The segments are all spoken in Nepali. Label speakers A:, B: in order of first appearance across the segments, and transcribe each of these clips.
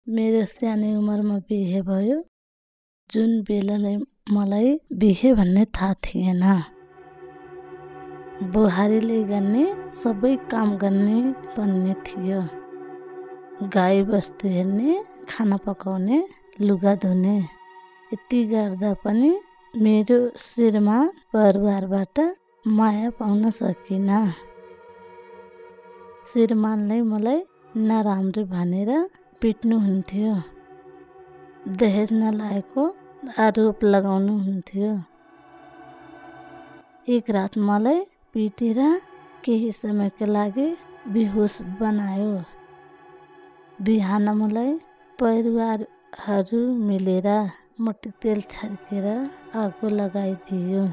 A: मेरो सानै उमेरमा बिहे भयो। जुन बेलालाई मलाई बिहे भन्ने थाहा थिएन। बुहारीले गर्ने सबै काम गर्ने भन्ने थियो। गाई बस्तु हेर्ने, खाना पकाउने, लुगा धुने। यति गर्दा पनि मेरो श्रीमान परिवारबाट माया पाउन सकिन। श्रीमानले मलाई नराम्रो भनेर पिट्नुहुन्थ्यो। दहेज नलाएको आरोप लगाउनुहुन्थ्यो। एक रात मलाई पिटेर केही समयका लागि बेहोस बनायो। बिहान मलाई परिवारहरू मिलेर मट्टी तेल छर्केर आगो लगाइदियो।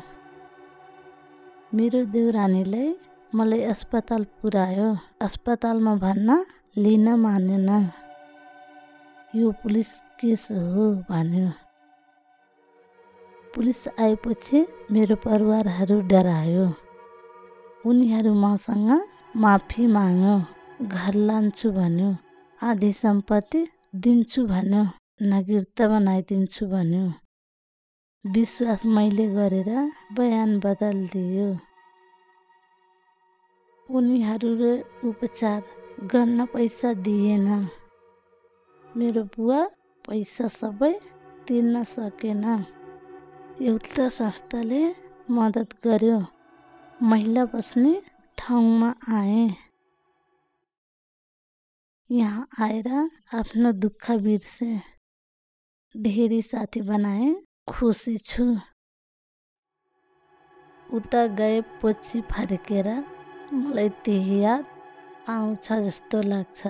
A: मेरो देउरानीलाई मलाई अस्पताल पुर्यायो। अस्पतालमा भन्न लिन मानेन। यो पुलिस केस हो भन्यो। पुलिस आएपछि मेरो परिवारहरू डरायो। उनीहरू मसँग माफी माग्यो। घर लान्छु भन्यो। आधी सम्पत्ति दिन्छु भन्यो। नागरिकता बनाइदिन्छु भन्यो। विश्वास मैले गरेर बयान बदलिदियो। उनीहरूले उपचार गर्न पैसा दिएन। मेरो बुवा पैसा सबै तिर्न सकेन। एउटा संस्थाले मद्दत गर्यो। महिला बस्ने ठाउँमा आएँ। यहाँ आएर आफ्नो दुःख बिर्सेँ। धेरै साथी बनाएँ। खुसी छु। उता गएपछि फर्केर मलाई त्यही याद आउँछ जस्तो लाग्छ।